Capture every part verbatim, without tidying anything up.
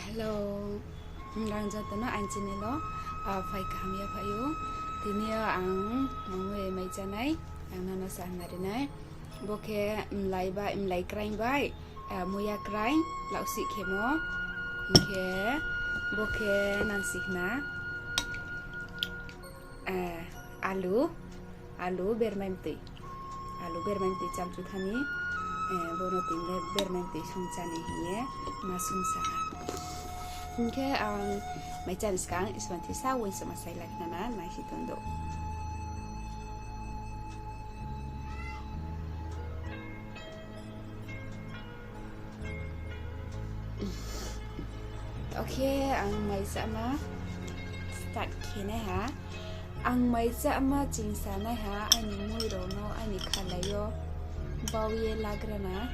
Hello, nrang joto no aini channel o, ah, phai kaham ya phai ou. Tini yo ang mangmui mai chánai, ang nono sa hna ri nai. Bo khe mlai bai, mlai kraing bai, ah, muiya kraing, lausih khemo. Hing khe bo khe nang si hna, ah, alu, alu bermai mtoi. Alu bermai mtoi chamchu thani, eh, bo no tini le bermai mtoi song chá ni hing ye ma sung sa ha. Hing khe ang mai chá ni skang isman thisa uaingsouhma sai la khna na, nai si tong do. Okay, ang mai cháma start khe nai ha. Ang mai cháma chingsa nai ha, aini mui rao no aini khalai yo bau ye lagra na.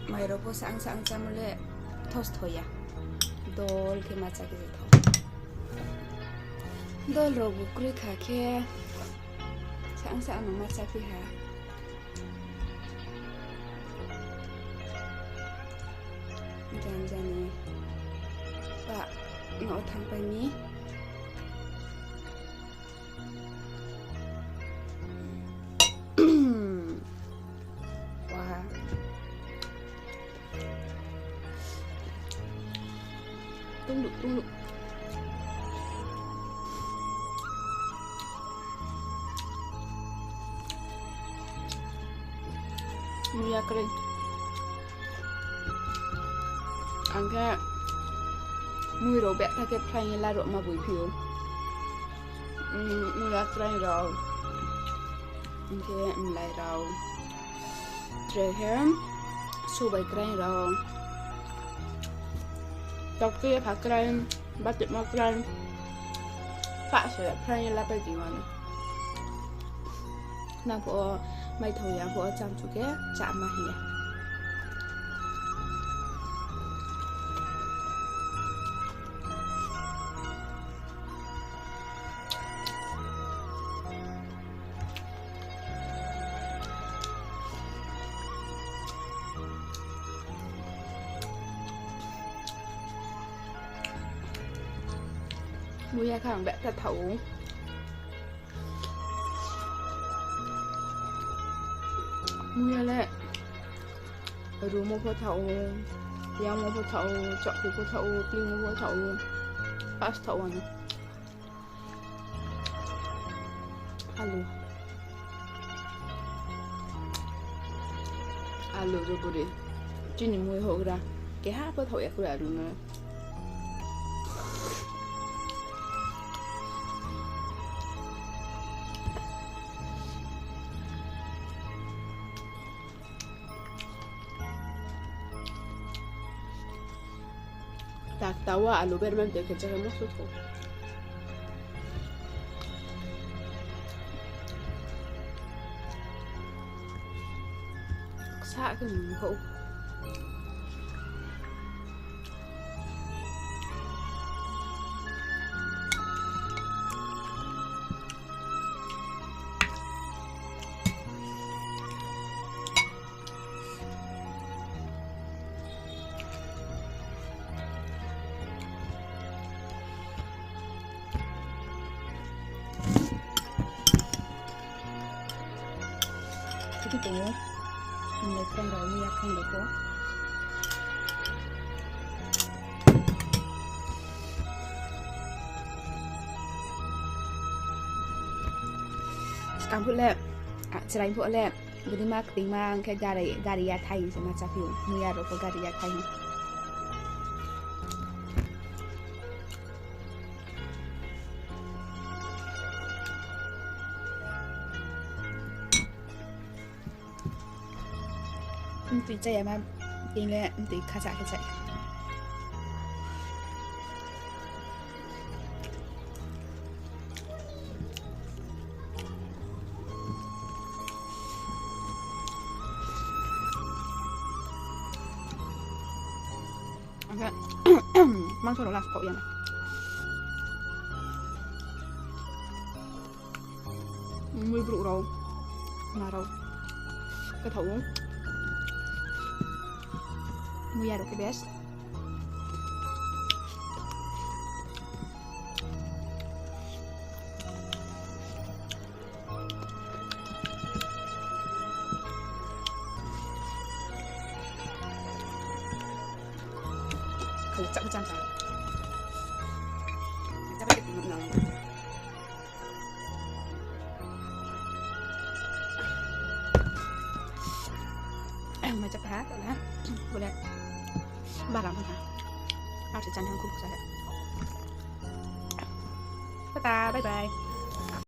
Mai rao pho saang saang chámo le thos tho ya. Dol khe ma chá khe je tho. Dol rao bu kroi kha khe saang saang no ma chá phi ha. Jani jani ba no thanngpai mi. Wah. Tungluh, tungluh. Muiya kroi. Ang khe mui rao betha khe phraing ye laruhma boi phi ou. Muiya kraing rao, hing khe mlai rao, tre khe sobai kraing rao, taktui ye pha kraing, batema kraing, pah se phraing ye lapai di mano. Nang pho maithao ya pho chamchu khe cháma hing ya. Muiya khe ang betha thaoh ou. Muiya le rumo pho thaoh ou, yangmo pho thaoh ou, chahkhu pho thaoh ou, tingmo pho thaoh ou, pas thaoh ou ano. Alu. Alu ruburi. Chini mui houhgra. Keha pho thaoh ya khe alu no. Tak tawa alu bermai mtoi khe chá khe moso tho. Ksa khe mung kho. Tiki tong ou. Mlai krang rao ni yakhang rao pho. Skang phuh le, ah, chrai phuh le, bodei ma ktingma hing khe gari, gari yathai hing se ma chá phi ou. Muiya rao pho gari yathai hing. Mtoi chá ya ma, tini le mtoi khacha khe chá. Ang khe mangso rao last khaoh ya na. Mui brouh rao, ma rao. Khe thao. Muya rao khe best. Khali chak chang chang. Chak chang nang. Mai chak ha, ha. Bole. Balang ha. Ase chan hang khum sa. Tata, bye bye.